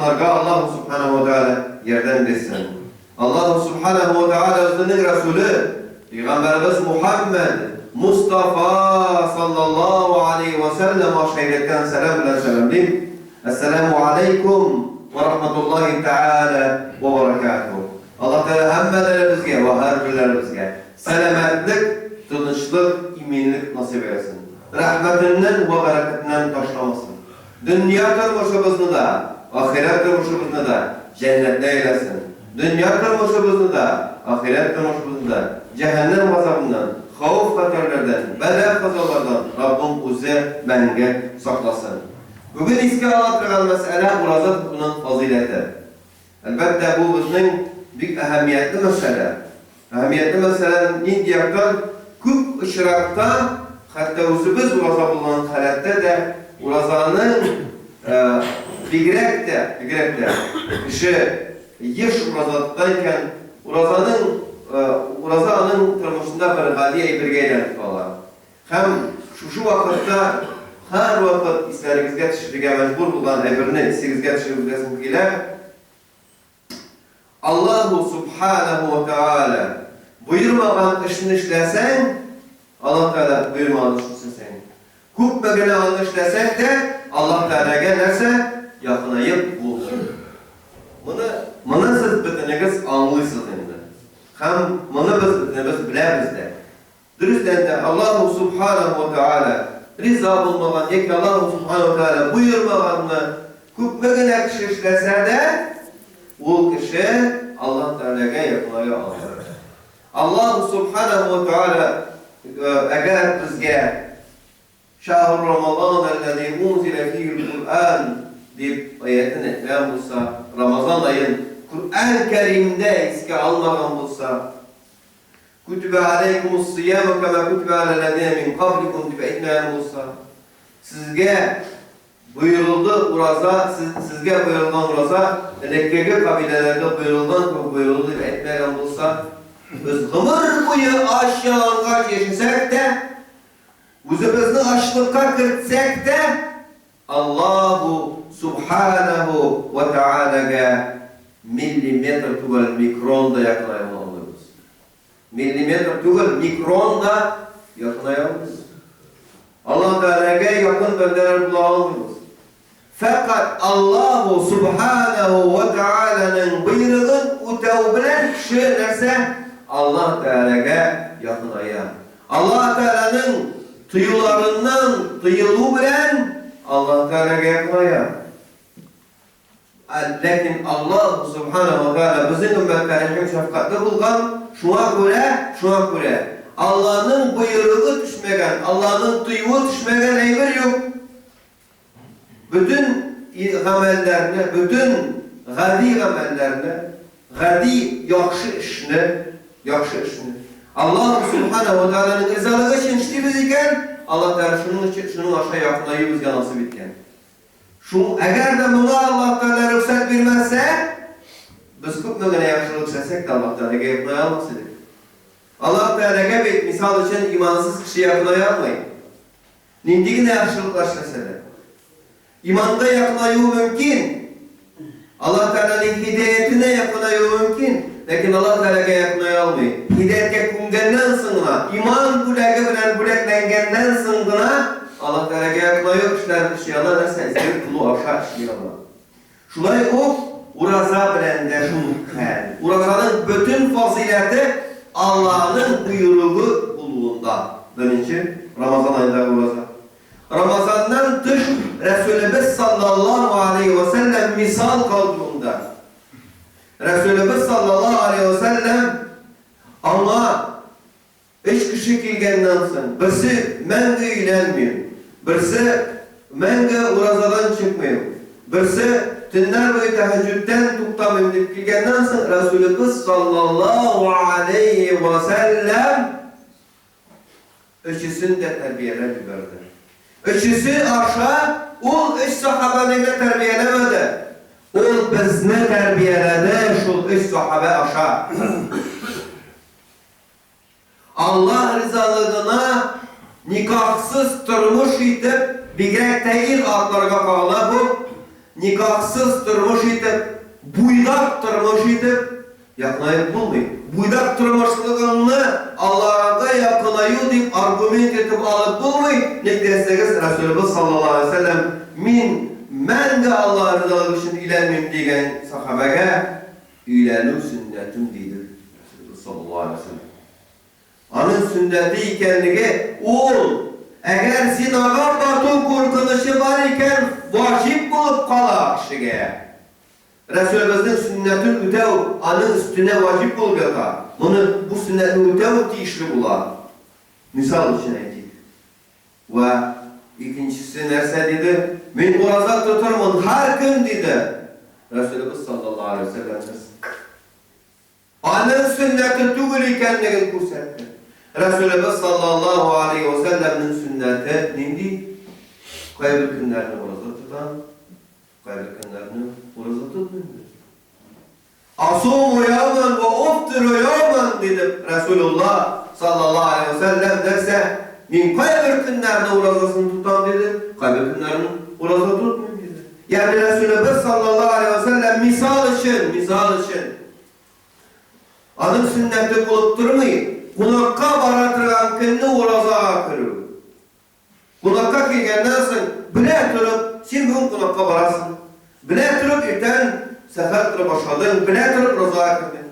Мөселманнарга Аллаһу Субханаһу ва Тәгалә ярдәм бирсен. Аллаһу Субханаһу ва Тәгалә үзенең Рәсүле, Пәйгамбәребез Мухәммәд Мостафа саллаллаһу алейһи ва сәлләм аша өйрәткән сәлам белән сәламлим. Әссәламү алейкум ва рахматуллаһи тәгалә ва баракатуһ. Аллаһ Тәгалә һәммәләребезгә вә һәрберләребезгә сәламәтлек, тынычлык, иминлек насыйп әйләсен. Рәхмәтеннән вә бәрәкәтеннән ташламасын. Дөнья тормышыбызны да, ахирәт тормышыбызны да җәннәтле әйләсен. Дөнья тормышыбызны да, ахирәт тормышыбызны да җәһәннәм газабыннан, хәвеф-хәтәрләрдән, бәла-казалардан Раббым үзе мәңге сакласын. Бүген искә ала торган мәсьәлә ураза тотуның фазыйләте. Әлбәттә, бу безнең бик әһәмиятле мәсьәлә. Әһәмиятле мәсьәлә нинди яктан? Күп очракта, хәтта үзебез ураза булган халәттә дә, уразаның бигрәк тә, бигрәк тә кеше еш ураза тота икән, уразаның, ураза аның тормышында бер гади әйбергә әйләнеп кала. Һәм шушы вакытта һәрвакыт исләрегезгә төшерергә мәҗбүр булган әйберне исегезгә төшереп үтәсем килә, Аллаһу Субханаһу ва Тәгалә боермаган эшне эшләсәң, Аллаһ Тәгалә боермаган эшне эшләсәң, күпме генә аны эшләсәң дә, Аллаһ Тәгаләгә нәрсә? Якынаеп булмый. Моны, моны сез бөтенегез аңлыйсыз инде. Һәм моны без бөтенебез беләбез дә. Дөрестән дә, Аллаһу Субханаһу ва Тәгалә риза булмаган яки Аллаһу Субханаһу ва Тәгалә боермаганны күпме генә кеше эшләсә дә, ул кеше Аллаһ Тәгаләгә якыная алмый. Аллаһу Субханаһу ва Тәгалә әгәр безгә Шәһру Рамазан әлләзи унзилә фиһил Куръан дип аятен әйтмәгән булса, Рамазан аен Коръән Кәримдә искә алмаган булса, Күтибә аләйкумус сияму кәмә күтибә аләлләзинә мин кабликум дип әйтмәгән булса, сезгә боерылды ураза, сез, сезгә боерылган ураза элеккеге кабиләләргә боерылган кебек боерылды дип әйтмәгән булса, без гомер буе ач-ялангач яшәсәк тә, үзебезне ачлыкка кертсәк тә, Аллаһу Субханәһү вә Тәгаләгә миллиметр түгел, микрон да якыная алмыйбыз. Миллиметр түгел, микрон да якыная алмыйбыз. Аллаһ Тәгаләгә якын бәндәләр була алмыйбыз. Фәкать Аллаһу Субханәһү вә Тәгаләнең боерыгын үтәү белән кеше нәрсә? Аллаһ Тәгаләгә якыная. Аллаһ Тәгаләнең тыюларыннан тыелу белән Аллаһ Тәгаләгә якыная. Ләкин Аллаһ Субханаһу ва Тәгалә безнең өммәткә рәхим-шәфкатьле булган, шуңа күрә, шуңа күрә Аллаһның боерыгы төшмәгән, Аллаһның тыюы төшмәгән әйбер юк. Бөтен гамәлләрне, бөтен гади гамәлләрне, гади яхшы эшне, яхшы эшне Аллаһ Субханаһу ва Тәгаләнең ризалыгы өчен эшлибез икән, Аллаһ Тәгалә шуның өчен, шуның аша якынаю безгә насыйп иткән. Шул, әгәр дә моңа Аллаһ Тәгалә рөхсәт бирмәсә, без күпме генә яхшылык эшләсәк тә, Аллаһ Тәгаләгә якыная алмас идек. Аллаһ Тәгаләгә бит, мисал өчен, имансыз кеше якыная алмый. Нинди генә яхшылыклар эшләсә дә. Иманга якынаюы мөмкин. Аллаһ Тәгаләнең һидаятенә якынаюы мөмкин, ләкин Аллаһ Тәгаләгә якыная алмый. Һидаятькә күнгәннән соң гына, иман бүләге белән бүләкләнгәннән соң гына Аллаһ Тәгаләгә якынаю эшләрен эшли ала, нәрсә? Изгелек кылу аша эшли ала. Шулай ук ураза белән дә шул ук хәл. Уразаның бөтен фазыйләте Аллаһның боерыгы булуында. Беренче, Рамазан аендагы ураза. Рамазаннан тыш Рәсүлебез саллаллаһу алейһи вә сәлләм мисал калдыруында. Рәсүлебез саллаллаһу алейһи вә сәлләм аңа Өч кеше килгәннән соң, берсе, мәңге өйләнмим, берсе, мәңге уразадан чыкмыйм, берсе, төннәр буе тәһәҗҗүдтән туктамыйм дип килгәннән соң, Рәсүлебез саллаллаһу алейһи вә сәлләм өчесен дә тәрбияләп җибәрде. Өчесе аша ул өч сахабәне генә тәрбияләмәде, ул безне тәрбияләде шул өч сахабә аша. Аллаһ ризалыгына никахсыз тормыш итеп, бигрәк тә ир-атларга кагыла бу. Никахсыз тормыш итеп, буйдак тормыш итеп якынаеп булмый. Буйдак тормышлыгыңны Аллаһыга якынаю дип аргумент итеп алып булмый, ник дәсәгез, Рәсүлебез саллаллаһу алейһи ва сәлләм, Мин мәңге Аллаһ ризалыгы өчен өйләнмим дигән сәхабәгә, Өйләнү сөннәтем, диде Рәсүлебез саллаллаһу алейһи ва сәлләм. Аның сөннәте икәнлеге ул, әгәр зинага бату куркынычы бар икән, ваҗиб булып кала кешегә. Рәсүлебезнең сөннәтен үтәү аның өстенә ваҗиб булып ята. Моны, бу сөннәтне үтәү тиешле була. Мисал өчен әйтик. Вә икенчесе нәрсә диде? Мин ураза тотырмын һәр көн, диде. Рәсүлебез саллаллаһу алейһи ва сәлләм нәрсә? Аның сөннәте түгел икәнлеген күрсәтте. Рәсүлебез саллаллаһу алейһи вә сәлләмнең сөннәте нинди? Кайбер көннәрне ураза тотам, кайбер көннәрне ураза тотмыйм, диде. Асуму яуман вә уфтиру яуман, диде Рәсүлуллаһ саллаллаһу алейһи вә сәлләм, нәрсә? Мин кайбер көннәрне уразасын тотам, диде, кайбер көннәрне ураза тотмыйм, диде. Ягъни Рәсүлебез саллаллаһу алейһи вә сәлләм мисал өчен, мисал өчен, аның сөннәте булып тормый, кунакка бара торган көнне уразага керү. Кунакка килгәннән соң, белә торып, син бүген кунакка барасың. Белә торып, иртән сәхәр торып ашадың, белә торып уразага кердең.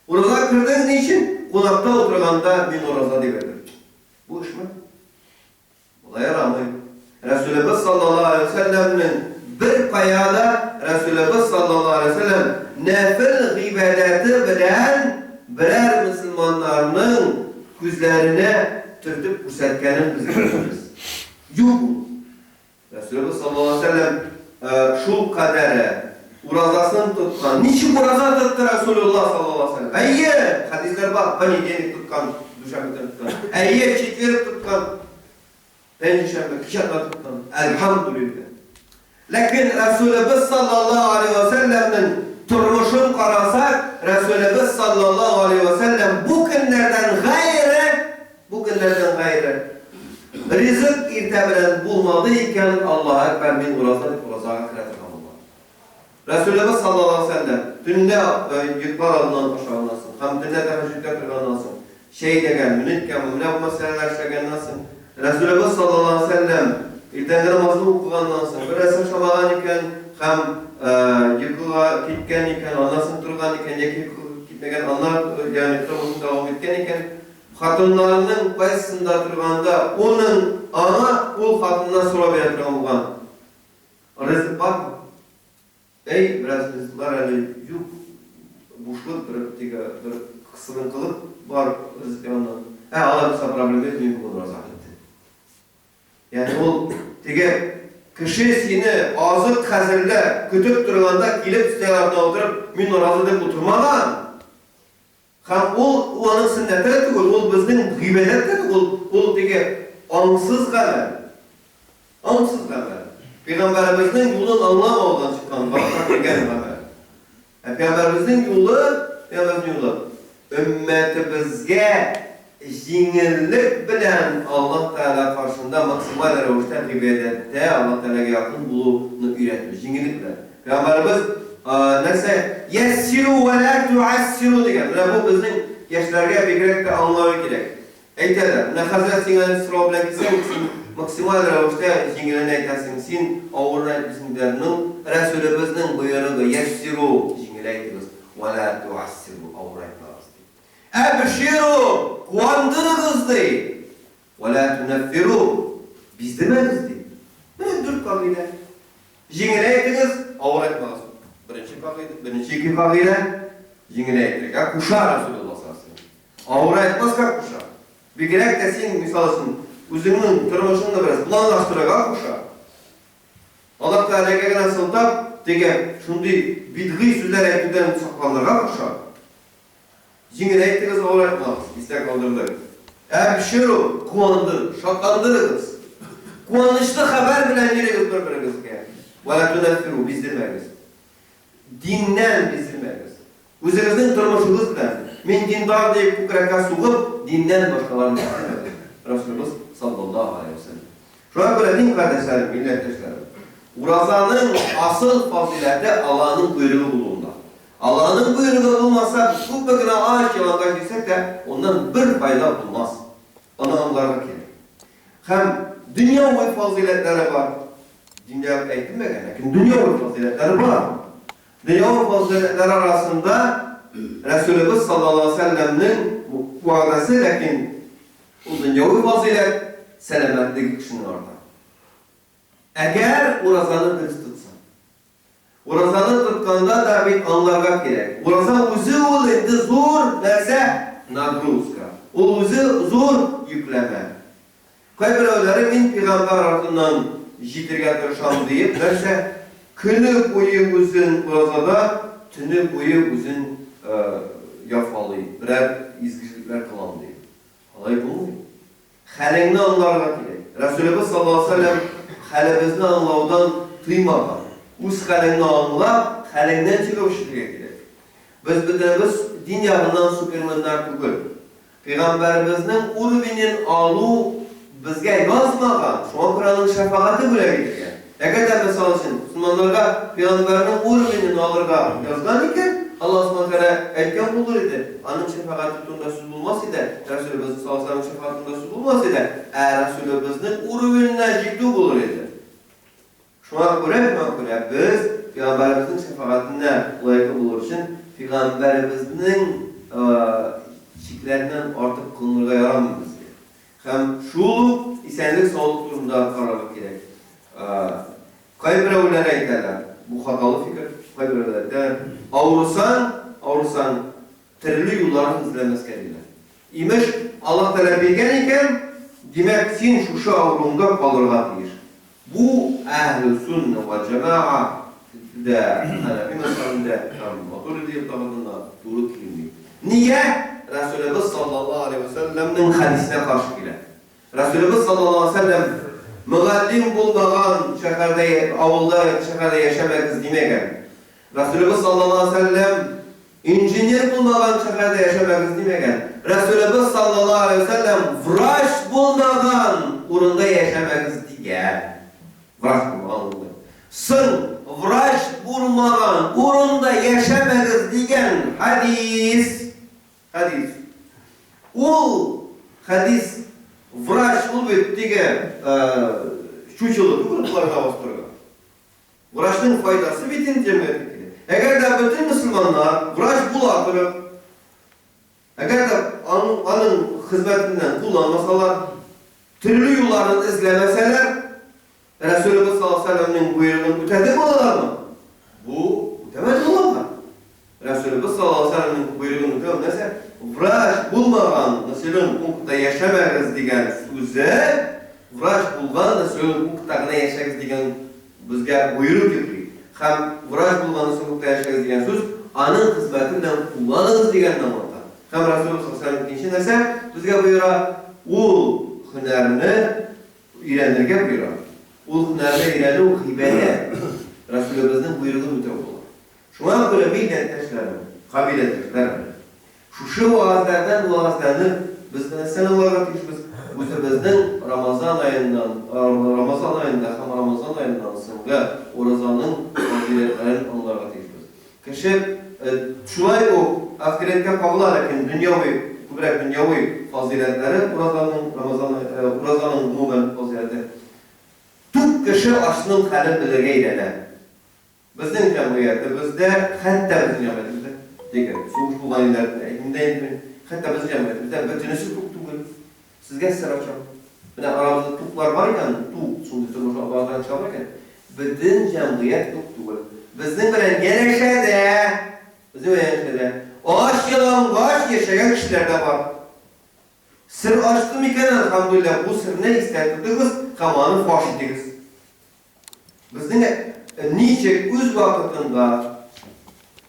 Уразага кердең ни өчен? Кунакта утырганда мин ураза дип әйтер. Бу эшме? Болай ярамый. Рәсүлебез саллаллаһу алейһи вә сәлләмнең беркая да Рәсүлебез саллаллаһу алейһи вә сәлләм нәфел гыйбадәте белән берәр мөселманнарның күзләренә төртеп күрсәткәнен без белмибез. Юк ул. Рәсүлебез саллаллаһу алейһи вә сәлләм шул кадәре уразасын тоткан. Ничек ураза тотты Рәсүлуллаһ саллаллаһу алейһи вә сәлләм? Әйе, хәдисләр бар, понедельник тоткан, дүшәмбе тоткан. Әйе, четверг тоткан, пәнҗешәмбе, кич атна тоткан. Әлхәмдүлилләһ. Ләкин Рәсүлебез саллаллаһу алейһи вә сәлләмнең тормышын карасак, Рәсүлебез саллаллаһу алейһи вә сәлләм бу көннәрдән гайре Бу көннәрдән гайре, ризык иртә белән булмады икән, Аллаһу әкбәр, мин ураза дип уразага керә торган булган. Рәсүлебез саллаллаһу галәйһи ва сәлләм төнлә йоклар алдыннан ашаганнан соң һәм төнлә тәһәҗҗүдкә торганнан соң, чәйләгән, мөнеткән, менә бу мәсьәләләр эшләгәннән соң, Рәсүлебез саллаллаһу галәйһи ва сәлләм иртәнге намазны укыганнан соң, бер нәрсә ашамаган икән һәм йокыга киткән икән, аннан соң торган икән яки йокыга китмәгән, аннан, ягъни тормышын дәвам иткән икән, Хатыннарының кайсысында торганда уның аңа ул хатыннан сорау бирә торган булган. Ризык бармы? Әй, бераз ризыклар әле юк, бушлык бер теге бер кысылынкылык бар ризык яныннан. Ә, алай булса проблема юк, мин бүген ураза киттем. Ягъни ул теге кеше сине азык хәзерләп, көтеп торганда килеп өстәл артына утырып, мин ураза дип утырмаган. Һәм ул, ул аның сөннәте дә түгел, ул безнең гыйбадәт тә түгел, ул теге аңсыз гамәл. Аңсыз гамәл. Пәйгамбәребезнең юлын аңламаудан чыккан, башка килгән гамәл. Ә пәйгамбәребезнең юлы, пәйгамбәребезнең юлы, өммәтебезгә җиңеллек белән Аллаһ Тәгалә каршында максималь рәвештә гыйбадәттә Аллаһ Тәгаләгә якын булуны өйрәтү, җиңеллек белән. Пәйгамбәребез нәрсә? Яссиру вә лә туассиру дигән. Менә бу безнең яшьләргә бигрәк тә аңлавы кирәк. Әйтәләр, менә хәзрәт сиңа сорау белән килсәң, син максималь рәвештә җиңелен әйтәсең, син авырын әйтмисең диләр. Ну, Рәсүлебезнең боерыгы, яссиру, җиңеләйтегез, вә лә туассиру, авырайтмагыз, ди. Әбширу, куандырыгыз, ди. Вә лә түнәффиру, биздермәгез, ди. Менә дүрт кагыйдә. Җиңеләйтегез, авырайтмагыз. Беренче кагыйдә, беренче ике кагыйдә, җиңеләйтергә куша Расулулла саллаллаһу алейһи ва сәлләм. Авырайтмаска куша. Бигрәк тә син, мисал өчен, үзеңнең тормышыңны бераз планлаштырырга куша. Аллаһ Тәгаләгә генә сылтап, теге шундый бидгый сүзләр әйтүдән сакланырга куша. Җиңеләйтегез, авырайтмагыз, истә калдырды. Әбширу, куандыр, шатландырыгыз. Куанычлы хәбәр белән йөрегез бер-берегезгә. Вә лә түнәффиру, биздермәгез. Диннән биздермәгез. Үзегезнең тормышыгыз белән, мин диндар диеп күкрәккә сугып, диннән башкаларны биздермәгез. Рәсүлебез саллаллаһу галәйһи ва сәлләм. Шуңа күрә дин кардәшләрем, милләттәшләрем, Уразаның асыл фазыйләте Аллаһының боерыгы булуында. Аллаһының боерыгы булмаса, без күпме генә ач, ялангач йөрсәк тә, аннан бер файда булмас. Аны аңларга кирәк. Һәм дөньяви фазыйләтләре бар. Диндә әйтелмәгән, ләкин дөньяви фазыйләтләре бар. Дөньяви фазыйләтләре арасында Рәсүлебез саллаллаһу алейһи ва сәлләмнең вәгъдәсе, ләкин ул дөньяви фазыйләт, сәламәтлеге кешенең арта. Әгәр уразаны дөрес тотсаң. Уразаны тотканда да бит аңларга кирәк. Ураза үзе ул инде зур нәрсә, нагрузка. Ул үзе зур йөкләмә. Кайберәүләре мин пигамбәр артыннан җитергә тырышам диеп, нәрсә, көне буе үзен уразада, төне буе үзен яфалый, берәр изгелекләр кылам диеп. Алай булмый. Хәлеңне аңларга кирәк. Рәсүлебез саллаллаһу галәйһи ва сәлләм хәлебезне аңлаудан тыймаган. Үз хәлеңне аңлап, хәлеңнән чыгып эшләргә кирәк. Без бөтенебез дин ягыннан суперменнар түгел. Пәйгамбәребезнең уровенен алу безгә язмаган, шуңа күрә аның шәфәгате бүләк ителгән. Әгәр дә, мисал өчен, мөселманнарга пәйгамбәрнең уровенен алырга язган икән, Аллаһ Субхана Тәгалә әйткән булыр иде, аның шәфәгате турында сүз булмас иде, Рәсүлебезнең саллаллаһу галәйһи ва сәлләм шәфәгате турында сүз булмас иде, ә Рәсүлебезнең уровененә җитү булыр иде. Шуңа күрә, шуңа күрә без пәйгамбәребезнең шәфәгатенә лаеклы булыр өчен пәйгамбәребезнең чикләреннән артык кылынырга ярамый безгә. Һәм шул ук исәнлек-саулык турында карарга кирәк. Кайберәүләр әйтәләр, бу хаталы фикер, кайберәүләр әйтәләр, авырсаң, авырсаң, төрле юлларын эзләмәскә диләр. Имеш, Аллаһ Тәгалә биргән икән, димәк, син шушы авыруыңда калырга тиеш. Бу әһле сунна вә җәмәга дә, хәнәфи мәзһәбендә һәм Матуридия тарафында туры килми. Нигә? Рәсүлебез саллаллаһу алейһи вә сәлләмнең хәдисенә каршы килә. Рәсүлебез саллаллаһу алейһи вә сәлләм мөгаллим булмаган шәһәрдә, авылда, шәһәрдә яшәмәгез димәгән. Рәсүлебез саллаллаһу алейһи вә сәлләм инженер булмаган шәһәрдә яшәмәгез димәгән. Рәсүлебез саллаллаһу алейһи вә сәлләм врач булмаган урында яшәмәгез дигән. Врач булмаган урында. Соң, врач булмаган урында яшәмәгез дигән хәдис, хәдис. Ул хәдис врач ул бит теге чучело түгел боларга бастырырга. Врачның файдасы бит инде җәмгыятькә килә. Әгәр дә бөтен мөселманнар врач була торып, әгәр дә аның, аның хезмәтеннән кулланмасалар, төрле юлларын эзләмәсәләр, Рәсүлебез саллаллаһу алейһи ва сәлләмнең боерыгын үтәде булалармы? Бу үтәмәде булалар. Рәсүлебез саллаллаһу алейһи ва сәлләмнең боерыгын үтәү нәрсә? Врач булмаган населен пунктта яшәмәгез дигән сүзе, врач булган населен пунктта гына яшәгез дигән безгә боерык йөкли. Һәм врач булган населен пунктта яшәгез дигән сүз аның хезмәте белән кулланыгыз дигәнне аңлата. Һәм Рәсүлебез саллаллаһу алейһи ва сәлләм икенче нәрсә безгә боера, ул һөнәрне өйрәнергә боера. Ул һөнәрне өйрәнү гыйбадәт, Рәсүлебезнең боерыгын үтәү була. Шуңа күрә, милләттәшләрем, кабиләдәшләрем, шушы вәгазьләрдән вәгазьләнеп, без нәрсәне аңларга тиешбез? Үзебезнең Рамазан аеннан, Рамазан аенда һәм Рамазан аеннан соңгы уразаның фазыйләтләрен аңларга тиешбез. Кеше шулай ук ахирәткә кагыла, ләкин дөньяви, күбрәк дөньяви фазыйләтләре уразаның, Рамазан, уразаның гомумән фазыйләте. Тук кеше ачның хәлен белергә өйрәнә. Безнең җәмгыятебездә, хәтта безнең җәмгыятебездә, теге сугыш булган илләрне әйтмим дә инде мин, хәтта безнең җәмгыятебездә бөтенесе тук түгел. Сезгә сер ачам. Менә арабызда туклар бар икән, тук, шундый тормыш алып бара торган кешеләр бар икән, бөтен җәмгыять тук түгел. Безнең белән янәшәдә, безнең белән янәшәдә ач-ялангач яшәгән кешеләр дә бар. Сер ачтым икән, әлхәмдүлилләһ, бу серне истә тотыгыз һәм аны фаш итегез. Безнең ничек үз вакытында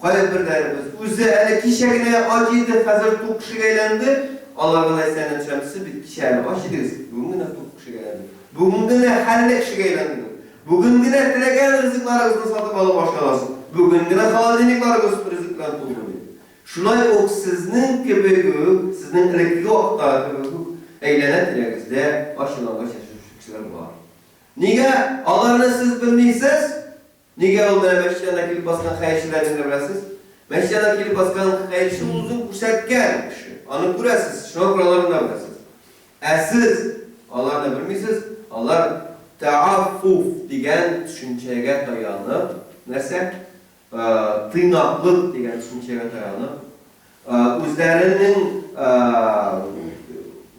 кайберләребез үзе әле кичә генә ач иде, хәзер тук кешегә әйләнде, аларга да исәнлек төшәм, сез бит кичә әле ач идегез, бүген генә тук кешегә әйләндегез. Бүген генә хәлле кешегә әйләндегез. Бүген генә теләгән ризыкларыгызны сатып алып ашый аласыз. Бүген генә холодильникларыгыз ризык белән тулды бит. Шулай ук сезнең кебек үк, сезнең элеккеге вакыттагы кебек үк әйләнә-тирәгездә ач-ялангач яшәүче кешеләр бар. Нигә аларны сез белмисез? Нигә ул менә мәчет янына килеп баскан хәерчеләрне генә беләсез? Мәчет янына килеп баскан хәерче ул үзен күрсәткән кеше. Аны күрәсез, шуңа күрә аларны да беләсез. Ә сез аларны белмисез, алар тәаффуф дигән төшенчәгә таянып, нәрсә? Тыйнаклык дигән төшенчәгә таянып, үзләренең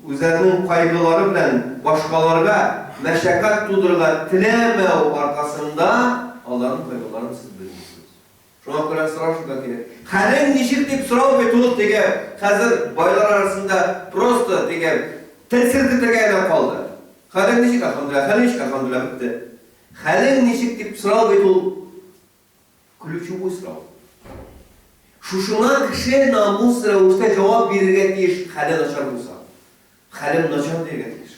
үзләренең кайгылары белән башкаларга мәшәкать тудырырга теләмәү аркасында аларның кайгыларын сез белмисез. Шуңа күрә сорашырга кирәк. Хәлең ничек дип сорау бит ул теге хәзер байлар арасында просто теге тел селкетергә генә калды. Хәлең ничек, әлхәмдүлилләһ, хәлең ничек, әлхәмдүлилләһ, бетте. Хәлең ничек дип сорау бит ул ключевой сорау. Шушыңа кеше намус рәвештә җавап бирергә тиеш, хәле начар булса. Хәлем начар дияргә тиеш.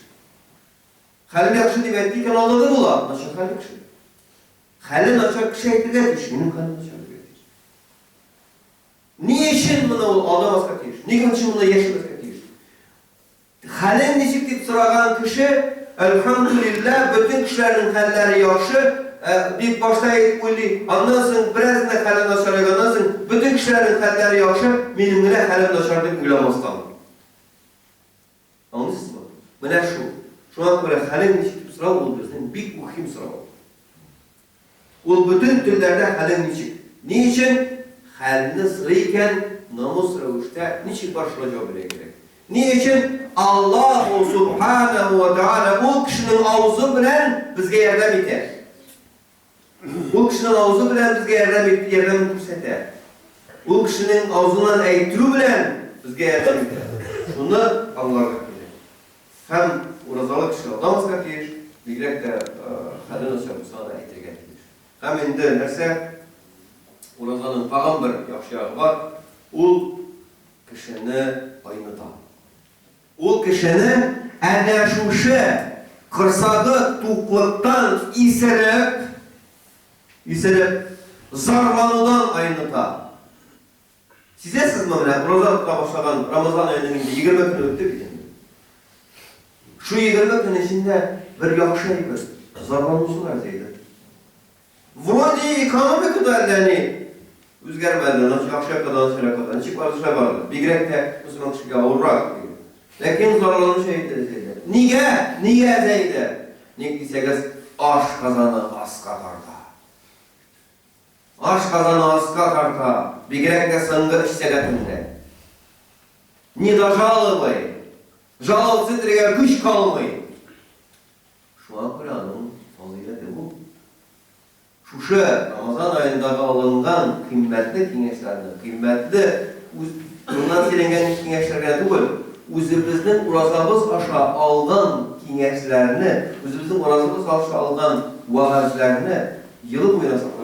Хәлем яхшы дип әйтте икән, алдады була, начар хәлле кеше. Хәле начар кеше әйтергә тиеш, минем хәлем начар дияргә тиеш. Ни өчен моны ул алдамаска тиеш? Ни өчен моны яшермәскә тиеш? Хәлең ничек дип сораган кеше, Әлхәмдүлилләһ, бөтен кешеләрнең хәлләре яхшы, дип башта әйтеп уйлый, аннан соң бераз гына хәле начарайганнан соң, бөтен кешеләрнең хәлләре яхшы, минем генә хәлем начар дип уйламастан. Аңлыйсызмы? Менә шул. Шуңа күрә хәлең ничек дип сорау ул безнең бик мөһим сорау. Ул бөтен телләрдә хәлең ничек? Ни өчен? Хәлне сорый икән, намус рәвештә ничек бар шулай җавап бирергә кирәк. Ни өчен? Аллаһу субханаһу ва тааля ул кешенең авызы белән безгә ярдәм итә. Ул кешенең авызы белән безгә ярдәм ит, ярдәмен күрсәтә. Ул кешенең авызыннан әйттерү белән безгә ярдәм итә. Шуны аңларга кирәк. Һәм уразалы кеше алдамаска тиеш, бигрәк тә хәле начар булса аны әйтергә тиеш. Һәм инде нәрсә, уразаның тагын бер яхшы ягы бар, ул кешене айныта. Ул кешене әнә шушы корсагы туклыктан исереп, исереп, зарланудан айныта. Сизәсезме, менә ураза тота башлаган Рамазан аеның инде 20 көне үтте бит инде. Шу 20 көн эчендә бер яхшы әйбер, зарланучылар азайды. Вроде экономика да әллә ни үзгәрмәде, яхшы якка да, начар якка да. Ничек барды, шулай барды. Бигрәк тә мөселман кешегә авыррак. Ләкин зарланучы әйбер азайды. Нигә? Нигә азайды? Ник дисәгез, аш казаны аска тарта. Ашказаны аска тарта, бигрәк тә соңгы өч сәгатендә. Не дожаловай, жаловаться итәргә көч калмый. Шуңа күрә аның фазыйләте бу. Шушы Рамазан аендагы алынган кыйммәтле киңәшләрне, кыйммәтле үз моннан сөйләнгән киңәшләр генә түгел, үзебезнең уразабыз аша алган киңәшләрне, үзебезнең уразабыз аша алган вәгазьләрне елы буена сакларга.